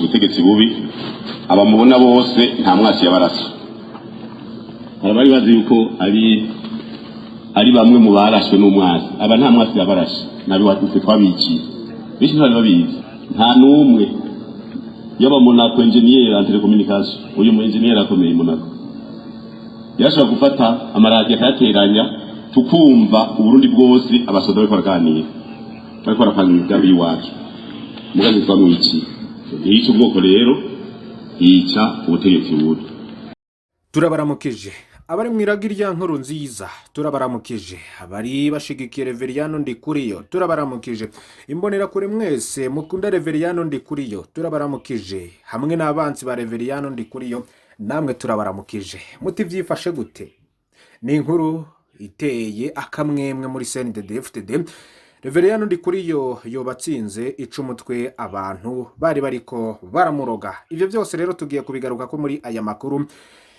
Ubutegetsi bubi abamubona bose, nta mwasi yabarashe. Hari abari bazi yuko ari bamwe mu barashwe n'umwasi. Aba nta mwasi yabarashe, nabi watutse twabiciye. Benshi ntibari babizi, nta n'umwe. Yaba Monaco, ingénieur en télécommunication, uyu mu ingénieur akomeye Monaco, yarashobora gufata amaradiyo akayateranya, tukumva Uburundi bwose, abasoda bariko baraganira, bariko barapanga imigambi y'iwacu. Mugazi twamwiciye ntiyica ubwoko rero, yica ubutegetsi bubi. Turabaramukije abari mu iragi rya nkuru nziza, turabaramukije abari bashigikiye Reveriyano Ndikuriyo, turabaramukije imbonerakure mwese mukunda Reveriyano Ndikuriyo, turabaramukije hamwe n'abansi ba Reveriyano Ndikuriyo, namwe turabaramukije. Muti byifashe gute? Ni inkuru iteye akamwemwe muri CNDD-FDD. Reveriyano Ndikuriyo yobatsinze ica umutwe abantu bari bariko baramuroga. Ibyo byose rero tugiye kubigaruka ko muri aya makuru.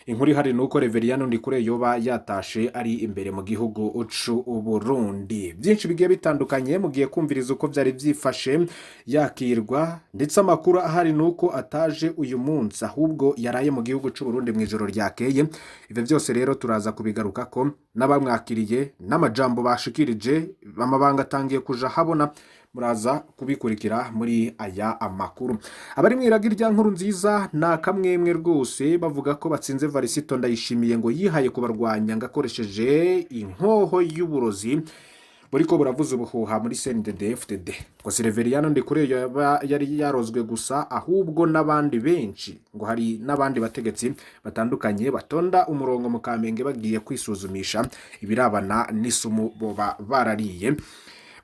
Inkuru ihari ni uko Reveriyano Ndikuriyo yoba yatashe, ari imbere mu gihugu c'u Burundi. Byinshi bigiye bitandukanye mugiye kumviriza uko byari byifashe yakirwa, ndetse amakuru ahari ni uko ataje uyu munsi, ahubwo yaraye mu gihugu c'u Burundi mu ijoro ryakeye. Ibyo byose rero turaza kubigaruka ko n'abamwakiriye n'amajambo bashikirije, amabanga atangiye kuja habona. Muraza kubikurikira muri aya amakuru. Abari mu iragi rya nkuru nziza ni akamwemwe rwose, bavuga ko batsinze Varisito Ndayishimiye ngo yihaye kubarwanya ngo akoresheje inkoho y'uburozi buriko buravuza ubuhuha muri CNDD-FDD. Ngo si Reveriyano Ndikuriyo yaba yari yarozwe gusa, ahubwo n'abandi benshi, ngo hari n'abandi bategetsi batandukanye batonda umurongo mu Kamenge bagiye kwisuzumisha ibirabana n'isumu boba barariye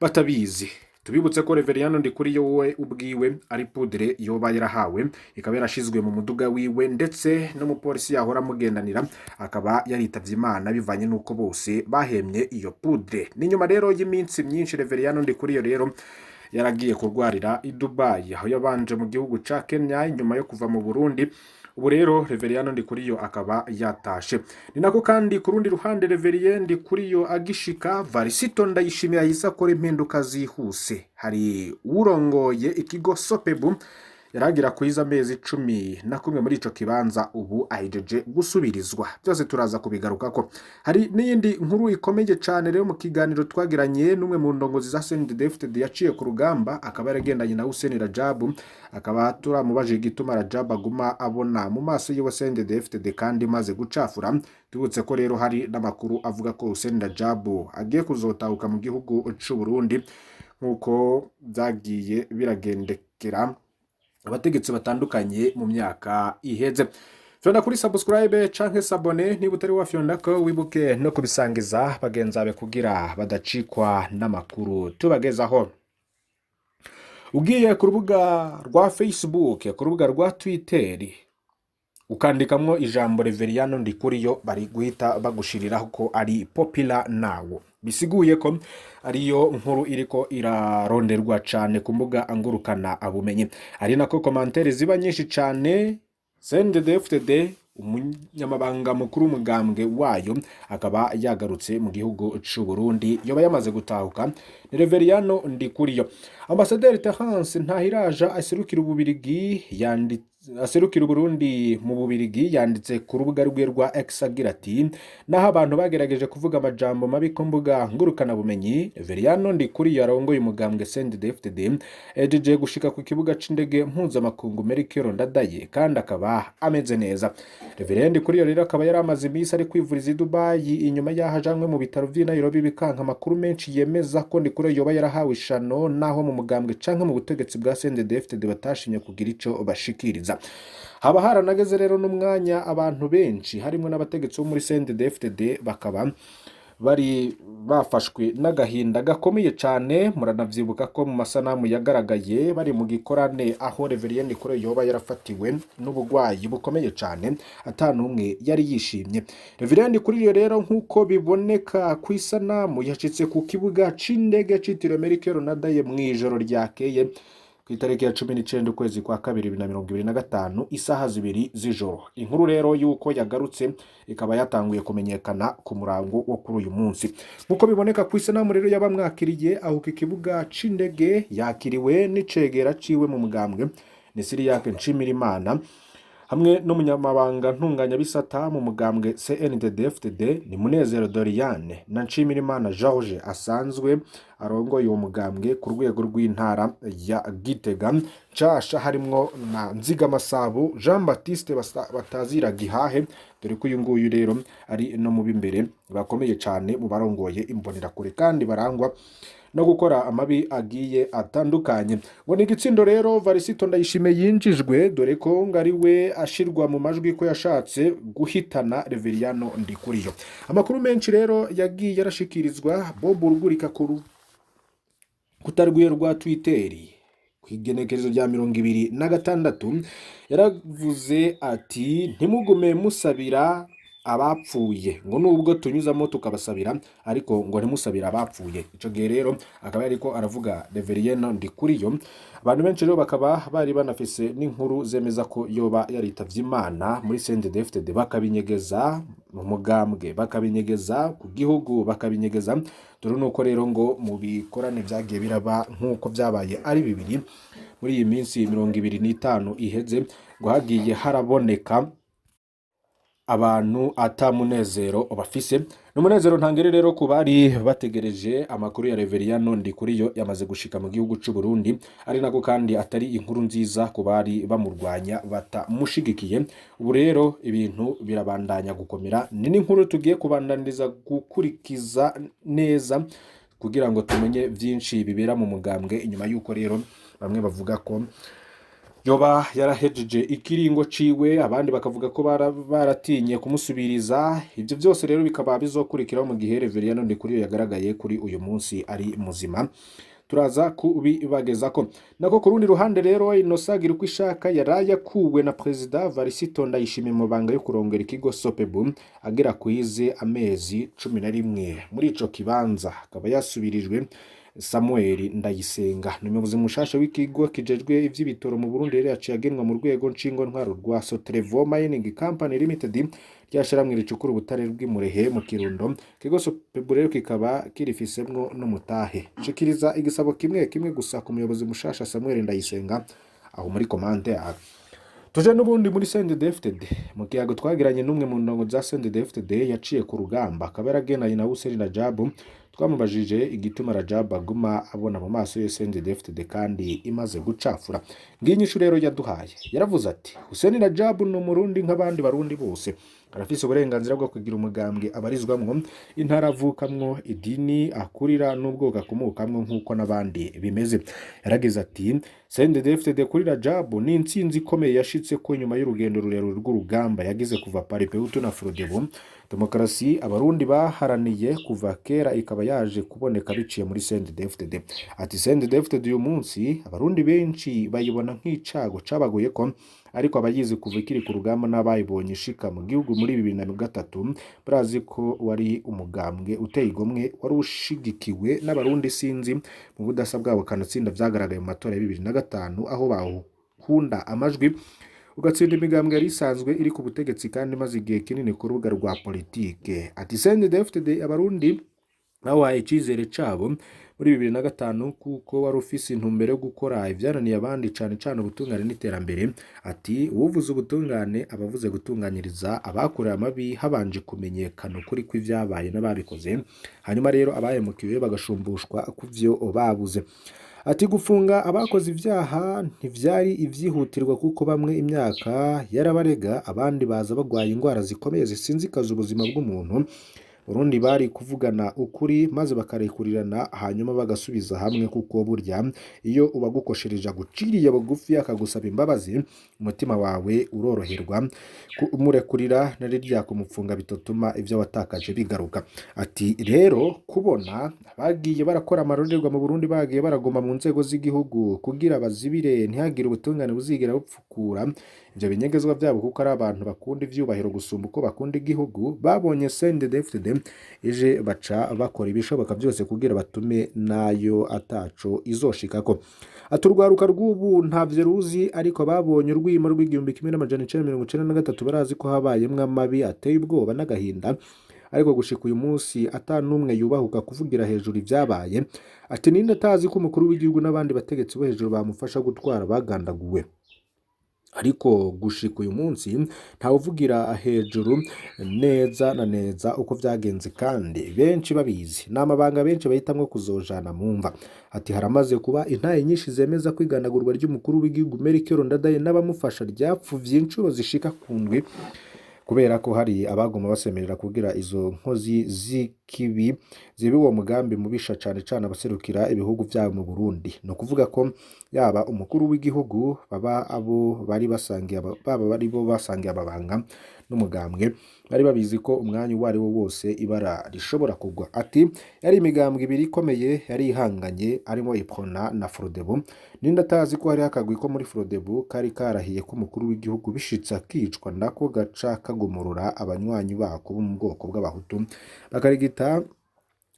batabizi. Tubibutse ko Reveriyano Ndikuriyo we ubwiwe ari poudre yoba yarahawe, ikaba yarashizwe mu muduga wiwe, ndetse n'umupolisi yahora amugendanira akaba yaritavye Imana bivanye n'uko bose bahemye iyo poudre. Ni nyuma rero y'iminsi myinshi Reveriyano Ndikuriyo rero yaragiye kurwarira i Dubai, aho yabanje mu gihugu ca Kenya nyuma yo kuva mu Burundi. Ubu rero Reveriyano Ndikuriyo akaba yatashe. Ni nako kandi ku rundi ruhande, Reverien Ndikuriyo agishika, Varisito Ndayishimiye yahise akora impinduka zihuse. Hari urongoye ikigo Sopebu yaragira kwiza amezi 11 muri ico kibanza, ubu ahejeje gusubirizwa. Byose turaza kubigarukako. Hari n'iyindi nkuru ikomeye cane rero mu kiganiro twagiranye n'umwe mu ndongozi za CNDD-FDD yaciye ku rugamba, akaba yaragendanye na Hussein Rajabu, akaba turamubajije igituma Rajabu aguma abona mu maso yiwe CNDD-FDD kandi imaze gucafura. Tubutse ko rero hari n'amakuru avuga ko Hussein Rajabu agiye kuzotahuka mu gihugu c'u Burundi, nk'uko byagiye biragendekera abategetsi batandukanye mu myaka iheze. Fyonda kuri subscribe canke s'abonner niba utari wafyonda ko, wibuke no kubisangiza bagenzi bawe kugira badacikwa n'amakuru tubagezaho. Ugiye ku rubuga rwa Facebook, ku rubuga rwa Twitter, ukandikamwo ijambo Reveriyano Ndikuriyo, bari guhita bagushiriraho ko ari popular nawo, bisiguye ko ariyo nkuru iriko iraronderwa cane ku mbuga ngurukana bumenyi, ari nako commentaires ziba nyinshi cane. CNDD-FDD, umunyamabanga mukuru w'umugambwe wayo akaba yagarutse mu gihugu c'u Burundi, yoba yamaze gutahuka, ni Reveriyano Ndikuriyo. Ambasaderi Terence Ntahiraja aserukira Ububirigi yanditse, aserukira Uburundi mu Bubirigi, yanditse ku rubuga rwe rwa X agira ati: "Naho abantu bagerageje kuvuga amajambo mabi ku mbuga ngurukanabumenyi, Reveriyano Ndikuriyo arongoye umugambwe CNDD-FDD ejeje gushika ku kibuga c'indege mpuzamakungu Melchior Ndadaye kandi akaba ameze neza." Reverien Ndikuriyo rero akaba yari amaze iminsi ari kwivuriza i Dubai inyuma y'aho ajanwe mu bitaro vy'i Nairobi bikanka. Amakuru menshi yemeza ko Ndikuriyo yoba yarahawe ishano, naho mu mugambwe canke mu butegetsi bwa CNDD-FDD batashimye kugira ico bashikiriza. Haba haranageze rero n'umwanya abantu benshi harimo n'abategetsi bo muri CNDD-FDD bakaba bari bafashwe n'agahinda gakomeye cyane. Muranavyibuka ko mu masanamu yagaragaye bari mu gikorane aho Reverien Ndikuriyo yoba yarafatiwe n'ubugwayi bukomeye cyane, ata n'umwe yari yishimye. Reverien Ndikuriyo rero, nk'uko biboneka ku isanamu, yashitse ku kibuga c'indege citiriwe Melchior Ndadaye mw'ijoro ryakeye ku itariki ya 19 ukwezi kwa kabiri 2025, isaha 2 z'ijoro. Inkuru rero y'uko yagarutse ikaba yatanguye kumenyekana ku murango wo kuri uyu munsi. Nk'uko biboneka ku isanamu rero y'abamwakiriye aho ku kibuga c'indege, yakiriwe n'icegera ciwe mu mugambwe. Ni Siriyake Nshimirimana, hamwe n'umunyamabanga ntunganyabisata mu mugambwe CNDD-FDD ni Munezero Doriane na Nshimirimana George asanzwe arongoye uwo mugambwe ku rwego rw'intara ya Gitega nshasha, harimwo na Nzigamasabo Jean Baptiste Batazira Gihahe, dore ko uyu nguyu rero ari no mu b'imbere bakomeye cyane mu barongoye imbonerakure kandi barangwa no gukora amabi agiye atandukanye. Ngo ni igitsindo rero Varisito Ndayishimiye yinjijwe, dore ko ngo ari we ashirwa mu majwi ko yashatse guhitana Reveriyano Ndikuriyo. Amakuru menshi rero yagiye yarashikirizwa Bob Rugurika ku kutarwiye rwa Twitter ku igenekerezo rya 26, yaravuze ati: "Ntimugume musabira abapfuye," ngo nubwo tunyuzamo tukabasabira, ariko ngo ntimusabire abapfuye. Ico gihe rero akaba yariko aravuga Reveriyeno Ndikuriyo. Abantu benshi rero bakaba bari banafise n'inkuru zemeza ko yoba yaritavye Imana muri CNDD-FDD, bakabinyegeza mu mugambwe, bakabinyegeza ku gihugu, bakabinyegeza. Dore nuko rero ngo mu bikorane vyagiye biraba nk'uko vyabaye ari bibiri muri iyi minsi 25 iheze, ngo hagiye haraboneka abantu ata munezero bafise. N'umunezero ntangere rero ku bari bategereje amakuru ya Reveriyano Ndikuriyo yamaze gushika mu gihugu c'u Burundi, ari nako kandi atari inkuru nziza ku bari bamurwanya batamushigikiye. Ubu rero ibintu birabandanya gukomera, ni n'inkuru tugiye kubandaniriza gukurikiza neza kugira ngo tumenye vyinshi bibera mu mugambwe, inyuma y'uko rero bamwe bavuga ko yoba yarahejeje ikiringo ciwe, abandi bakavuga ko baratinye kumusubiriza. Ibyo byose rero bikaba bizokurikiraho mu gihe Reveriyano Ndikuriyo yagaragaye kuri uyu munsi ari muzima, turaza kubibagezako. Nako ku rundi ruhande rero, Innocent Girukishaka yaraye akuwe na Perezida Varisito Ndayishimiye mu mabanga yo kurongera ikigo Sopebu, agera kwize amezi 11 muri ico kibanza, akaba yasubirijwe Samuel Ndayisenga. Ni umuyobozi mushasha w'ikigo kijejwe ivy'ibitoro mu Burundi. Rero yaciye agenwa mu rwego ntwaro rwa Sotrevo Mining Company Limited, ryashiramwe ricukura ubutare bw'imurehe mu Kirundo. Ikigo Sopebu rero kikaba kirifisemwo n'umutahe. Shikiriza igisabo kimwe kimwe gusa ku muyobozi mushasha Samuel Ndayisenga aho muri commentaire. Tuje n'ubundi muri CNDD-FDD. Mu kiyago twagiranye n'umwe mu ndongo za CNDD-FDD yaciye ku rugamba, akaba yaragenanye na Hussein Rajabu, twamubajije igituma Rajabu aguma abona mu maso ye CNDD-FDD kandi imaze gucafura. Ngiyi inyishu rero yaduhaye. Yaravuze ati: "Hussein Rajabu ni umurundi nk'abandi barundi bose, arafise uburenganzira bwo kugira umugambwe abarizwamwo, intara avukamwo, idini akurira n'ubwoko akomokamwo nk'uko n'abandi bimeze." Yaragize ati: "CNDD-FDD kuri Rajabu ni intsinzi ikomeye yashitse ko nyuma y'urugendo rurerure rw'urugamba yagize kuva Paripehutu na Frodebu. Demokarasi abarundi baharaniye kuva kera ikaba yaje kuboneka biciye muri CNDD-FDD." Ati: "CNDD-FDD uyu munsi abarundi benshi bayibona nk'icago cabagoye ko, ariko abayizi kuva ikiri ku rugamba n'abayibonye ishika mu gihugu muri 2003 barazi ko wari umugambwe uteye igomwe, wari ushigikiwe n'abarundi sinzi mu budasa bwabo, kanatsinda vyagaragaye mu matora ya 2005 aho bawukunda amajwi ugatsinda imigambwe yari isanzwe iri ku butegetsi kandi imaze igihe kinini ku rubuga rwa politike." Ati: "CNDD-FDD abarundi bawaye icizere cabo muri 2005 kuko wari ufise intumbero yo gukora ivyananiye abandi, cane cane ubutungane n'iterambere." Ati: "Uwuvuze ubutungane aba avuze gutunganyiriza abakorewe amabi habanje kumenyekana ukuri kw'ivyabaye n'ababikoze, hanyuma rero abahemukiwe bagashumbushwa kuvyo babuze." Ati: "Gufunga abakoze ivyaha ntivyari ivyihutirwa kuko bamwe imyaka yarabarega, abandi baza bagwaye ingwara zikomeye zisinzikaza ubuzima bw'umuntu. Burundi bari kuvugana ukuri maze bakarekurirana, hanyuma bagasubiza hamwe, kuko burya iyo uwagukoshereje aguciriye bugufi akagusaba imbabazi, umutima wawe uroroherwa kumurekurira, na rirya kumupfunga bitotuma ivyo watakaje bigaruka." Ati: "Rero kubona bagiye barakora amarorerwa mu Burundi bagiye baraguma mu nzego z'igihugu kugira bazibire ntihagire ubutungane buzigera bupfukura ivyo binyegezwa vyabo, kuko ari abantu bakunda ivyubahiro gusumba uko bakunda igihugu, babonye CNDD-FDD ije baca bakora ibishoboka byose kugira batume nayo ataco izoshikako." Ati: "Urwaruka rw'ubu ntavyo ruzi, ariko babonye urwimo rw'1993 barazi ko habayemwo amabi ateye ubwoba n'agahinda, ariko gushika uyu munsi ata n'umwe yubahuka kuvugira hejuru ivyabaye." Ati: "Ninde atazi ko umukuru w'igihugu n'abandi bategetsi bo hejuru bamufasha gutwara bagandaguwe?" Ariko gushika uyu munsi ntawuvugira hejuru neza na neza uko vyagenze, kandi benshi babizi. Ni amabanga benshi bahitamwo kuzojana mu mva. Ati haramaze kuba intahe nyinshi zemeza ko igandagurwa ry'umukuru w'igihugu Melchior Ndadaye n'abamufasha ryapfuvye incuro zishika ku ndwi, kubera ko hari abaguma basemerera kugira izo nkozi z'ikibi zibe uwo mugambi mubisha, cane cane abaserukira ibihugu vyabo mu Burundi. Ni ukuvuga ko yaba umukuru w'igihugu, baba abo bari basangiye, baba bari bo basangiye amabanga n'umugambwe, bari babizi ko umwanya uwo ari wo wose ibara rishobora kugwa. Ati yari imigambwe ibiri ikomeye yari ihanganye, arimo Iprona na Frodebu. Ninde atazi ko hariho akagwi ko muri Frodebu kari karahiye ko umukuru w'igihugu bishitse akicwa, nako gaca kagumurura abanywanyi bako bo mu bwoko bw'Abahutu, bakarigita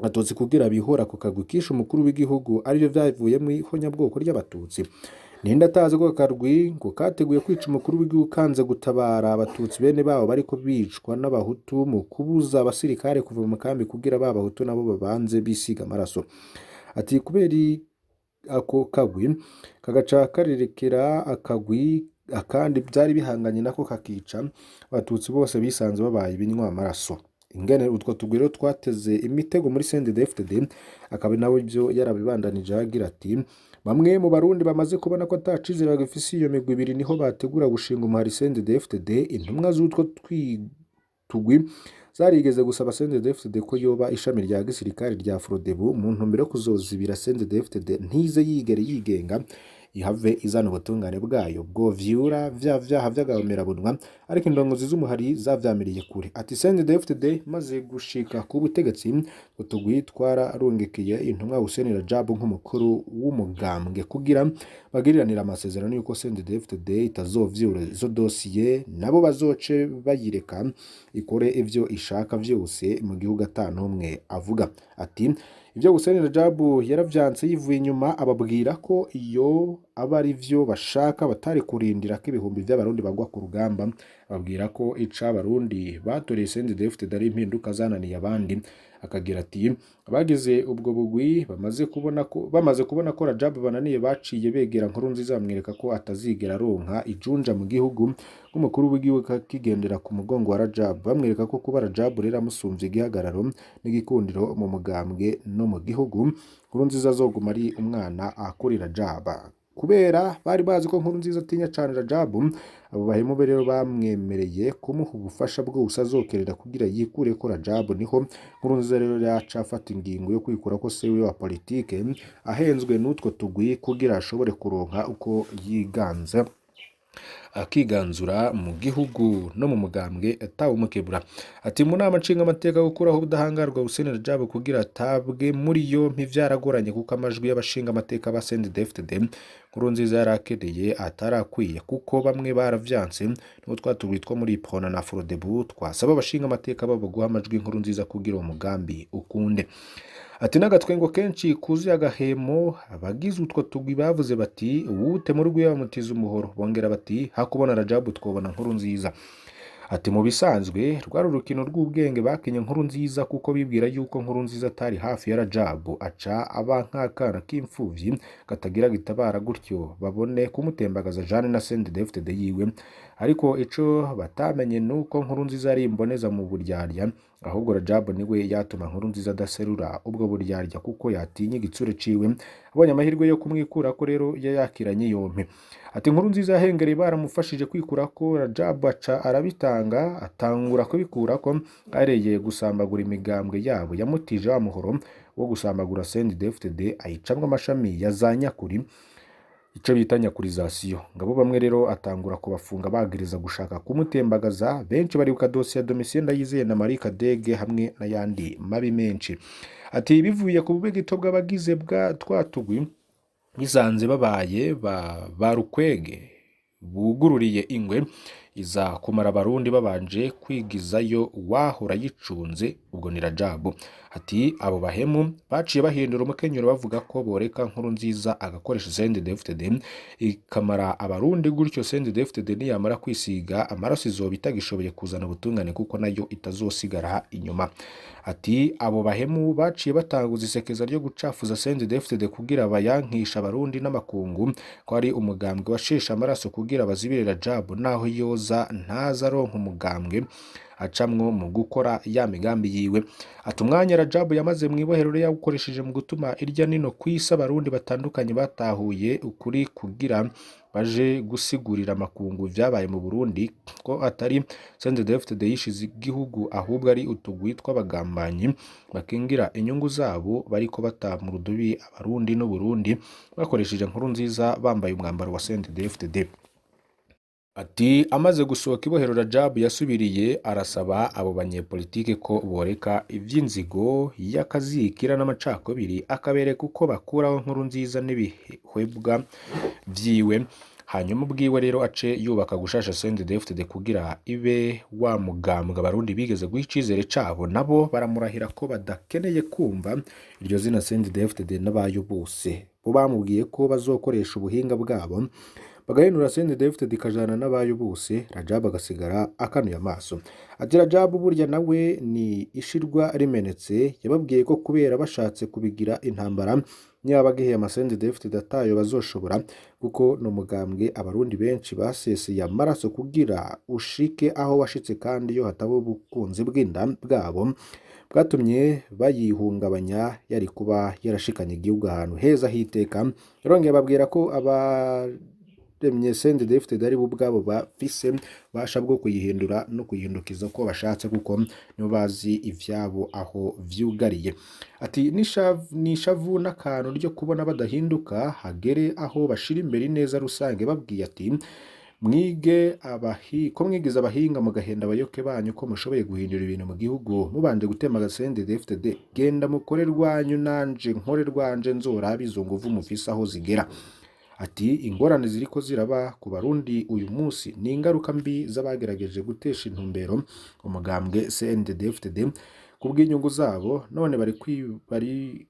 Abatutsi kugira bihora ku kagwi kishe umukuru w'igihugu, arivyo vyavuyemwo ihonyabwoko ry'Abatutsi. Ninde atazi ko akarwi ngo kateguye kwica umukuru w'igihugu kanze gutabara Abatutsi bene babo bariko bicwa n'Abahutu, mu kubuza abasirikare kuva mu kambi kugira ba Bahutu nabo babanze bisiga amaraso. Ati kubera ako kagwi kagaca karerekera akagwi akandi byari bihanganye, nako kakica Abatutsi bose, bisanze babaye ibinywa amaraso. Ingene utwo tugwi rero twateze imitego muri CNDD-FDD, akaba nawe ibyo yarabibandanije agira ati bamwe mu Barundi bamaze kubona ko ata cizere bagifise iyo migwi ibiri, niho bategura gushinga umuhari CNDD-FDD. Intumwa z'utwo tugwi zarigeze gusaba CNDD-FDD ko yoba ishami rya gisirikare rya Frodebu, mu ntumbero yo kuzozibira CNDD-FDD ntize yigere yigenga, ihave izana ubutungane bwayo bwo vyura vya vyaha vy'agahomerabunwa, ariko indongozi z'umuhari zavyamiriye kure. Ati CNDD-FDD maze gushika ku butegetsi, utugwi twararungikiye intumwa Hussein Rajab nk'umukuru w'umugambwe, kugira bagiriranire amasezerano y'uko CNDD-FDD itazovyura izo dosiye, nabo bazoce bayireka ikore ivyo ishaka vyose mu gihugu ata n'umwe avuga. Ati ivyo Hussein Rajab yaravyanse yivuye inyuma, ababwira ko iyo aba ari vyo bashaka batari kurindira ko ibihumbi vy'Abarundi bagwa ku rugamba, ababwira ko ica Abarundi batoreye CNDD-FDD ari impinduka zananiye abandi. Akagira ati abagize ubwo bugwi bamaze kubona ko Rajab bananiye, baciye begera Nkurunziza, bamwereka ko atazigera aronka ijunja mu gihugu nk'umukuru w'igihugu akigendera ku mugongo wa Rajab, bamwereka ko kuba Rajab rero amusumvye igihagararo n'igikundiro mu mugambwe no mu gihugu, Nkurunziza azoguma ari umwana akuri Rajab. Kubera bari bazi ko Nkurunziza atinya cane Rajab, abo bahemu be rero bamwemereye kumuha ubufasha bwose azokerera kugira yikure ko Rajab. Niho Nkurunziza rero yaca afata ingingo yo kwikura ko se wiwe wa politike, ahenzwe n'utwo tugwi, kugira ashobore kuronka uko yiganza, akiganzura mu gihugu no mu mugambwe atawumukebura. Ati mu nama nshingamateka, gukuraho ubudahangarwa Hussein Rajab kugira atabwe muri yompi vyaragoranye, kuko amajwi y'abashingamateka ba CNDD-FDD Nkurunziza yarakeneye atarakwiye, kuko bamwe baravyanse. N'uwo twatugwi two muri Iprona na Frodebu twasaba abashingamateka babo guha amajwi Nkurunziza kugira uwo mugambi ukunde. Ati n'agatwengo kenshi kuzuye agahemo, abagize utwo tugwi bavuze bati uwute muri rwiwe bamutiza umuhoro, bongera bati hakubona Rajabu twobona Nkurunziza. Ati mu bisanzwe rwari urukino rw'ubwenge bakinye Nkurunziza, kuko bibwira yuko Nkurunziza atari hafi ya Rajabu, aca aba nk'akana k'imfuvyi katagira gitabara, gutyo babone kumutembagaza Jeanne na CNDD-FDD yiwe. Ariko ico batamenye nuko Nkurunziza ari imboneza mu buryarya, ahubwo Rajabu niwe yatuma Nkurunziza adaserura ubwo buryarya, kuko yatinya igitsure ciwe. Abonye amahirwe yo kumwikurako rero yayakiranye yompe. Ati Nkurunziza yahengereye baramufashije kwikurako Rajabu, aca arabitanga, atangura kubikurako areye gusambagura imigambwe yabo yamutije wa muhoro wo gusambagura CNDD-FDD, ayicamwo amashami ya za nyakuri, ico bita nyakurizasiyo. Ngabo bamwe rero atangura kubafunga bagiriza gushaka kumutembagaza. Benshi baribuka dosiye ya Domitien Ndayizeye na Marie Kadege, hamwe n'ayandi mabi menshi. Ati bivuye ku bube gito bw'abagize bwa twatugwi, bisanze babaye ba rukwege bugururiye ingwe. iza kumara abarundi babanje kwigizayo uwahora yicunze, ubwo ni Rajabu. Ati abo bahemu baciye bahindura umukenyero bavuga ko boreka Nkurunziza agakoresha CNDD-FDD ikamara abarundi gutyo. CNDD-FDD niyamara kwisiga amaraso izoba itagishoboye kuzana ubutungane kuko nayo itazosigara inyuma. Ati abo bahemu baciye batanguza isekeza ryo gucafuza CNDD-FDD kugira bayankisha abarundi n'amakungu ko ari umugambwe washeshe amaraso kugira bazibire Rajabu, naho yoza ntaza aronka umugambwe acamwo mu gukora ya migambi yiwe. Ati umwanya Rajabu yamaze mu ibohero yawukoresheje mu gutuma irya nino kw'isi abarundi batandukanye batahuye ukuri kugira baje gusigurira amakungu vyabaye mu Burundi, ko atari CNDD-FDD yishize igihugu ahubwo ari utugwi tw'abagambanyi bakingira inyungu zabo bariko bata mu rudubi abarundi n'Uburundi bakoresheje Nkurunziza bambaye umwambaro wa CNDD-FDD. Ati amaze gusohoka ibohero Rajabu yasubiriye arasaba abo banyepolitike ko boreka ivy'inzigo y'akazikira n'amacakubiri, akabereka uko bakuraho Nkurunziza n'ibihwebwa vyiwe, hanyuma ubwiwe rero ace yubaka gushasha CNDD-FDD kugira ibe wa mugambwe abarundi bigeze guha icizere cabo, nabo baramurahira ko badakeneye kumva iryo zina CNDD-FDD n'abayo bose. Bo bamubwiye ko bazokoresha ubuhinga bwabo bagahinura CNDD-FDD ikajana n'abayo bose, Rajabu agasigara akanuye amaso. Ati Rajabu burya nawe ni ishirwa rimenetse, yababwiye ko kubera bashatse kubigira intambara niba bagiheye ama CNDD-FDD atayo bazoshobora, kuko ni umugambwe abarundi benshi baseseye amaraso kugira ushike aho washitse, kandi iyo hataba ubukunzi bw'inda bwabo bwatumye bayihungabanya yari kuba yarashikanye igihugu ahantu heza hiteka. Yarongeye ababwira ko abaremye CNDD-FDD ari bo ubwabo bafise ububasha bwo kuyihindura no kuyihindukiza uko bashatse, kuko nibo bazi ivyabo aho vyugariye. Ati n'ishavu n'akantu ryo kubona badahinduka hagere aho bashira imbere ineza rusange. Babwiye ati mwige abahi ko mwigize abahinga mugahenda abayoke banyu ko mushoboye guhindura ibintu mu gihugu mubanje gutema CNDD-FDD, genda mukore rwanyu nanje nkore rwanje nzorabe izo nguvu mufise aho zigera. Ati ingorane ziriko ziraba ku barundi uyu munsi ni ingaruka mbi z'abagerageje gutesha intumbero umugambwe CNDD-FDD kubw'inyungu zabo, none bari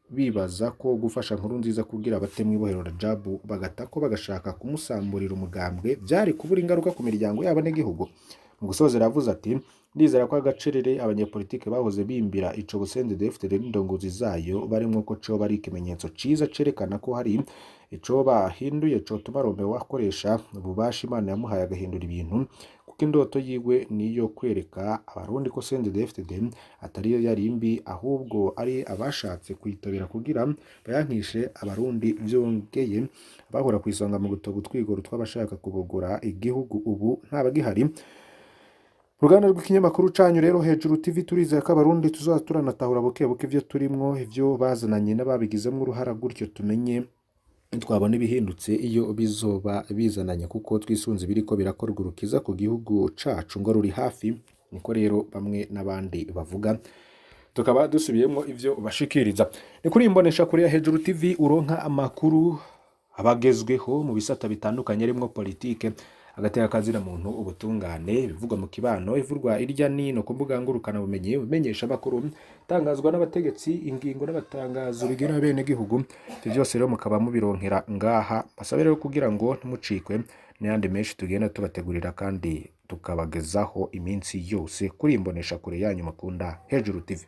bibaza ko gufasha Nkurunziza kugira bate mw'ibohero Rajabu bagata ko bagashaka kumusamburira umugambwe vyari kubura ingaruka ku miryango yabo n'igihugu. Mu gusozera yavuze ati ndizera ko agacerere abanyepolitike bahoze bimbira ico CNDD-FDD n'indongozi zayo barimwo ko coba ari ikimenyetso ciza cerekana ko hari ico bahinduye cotuma Romeo akoresha ububasha Imana yamuhaye agahindura ibintu, kuko indoto yiwe niyo kwereka abarundi ko CNDD-FDD atariyo yari mbi ahubwo ari abashatse kuyitabira kugira bayankishe abarundi. Vyongeye bahora kw'isonga mu gutoba utwigoro tw'abashaka kubogora igihugu ubu ntabagihari. Uruganda rw'ikinyamakuru canyu rero Hejuru TV turizera ko abarundi tuzoza turanatahura buke buke ivyo turimwo, ivyo bazananye n'ababigizemwo uruhara, gutyo tumenye twabona ibihindutse iyo bizoba bizananye, kuko twisunze ibiriko birakorwa urukiza ku gihugu cacu ngo ruri hafi, niko rero bamwe n'abandi bavuga. Tukaba dusubiyemo ivyo bashikiriza. Ni kuri imbonesha kuri ya Hejuru TV uronka amakuru abagezweho mu bisata bitandukanye harimwo politike, agateka kazina muntu, ubutungane, ibivugwa mu kibano, ivurwa irya nino ku mbuga ngurukana bumenyi, umenyesha amakuru tangazwa n'abategetsi, ingingo n'abatangazo bigira bene gihugu. Ivyo byose rero mukaba mubironkera ngaha. Basabe rero kugira ngo ntimucikwe n'ayandi menshi tugenda tubategurira kandi tukabagezaho iminsi yose kuri imbonesha kure yanyu mukunda Hejuru TV.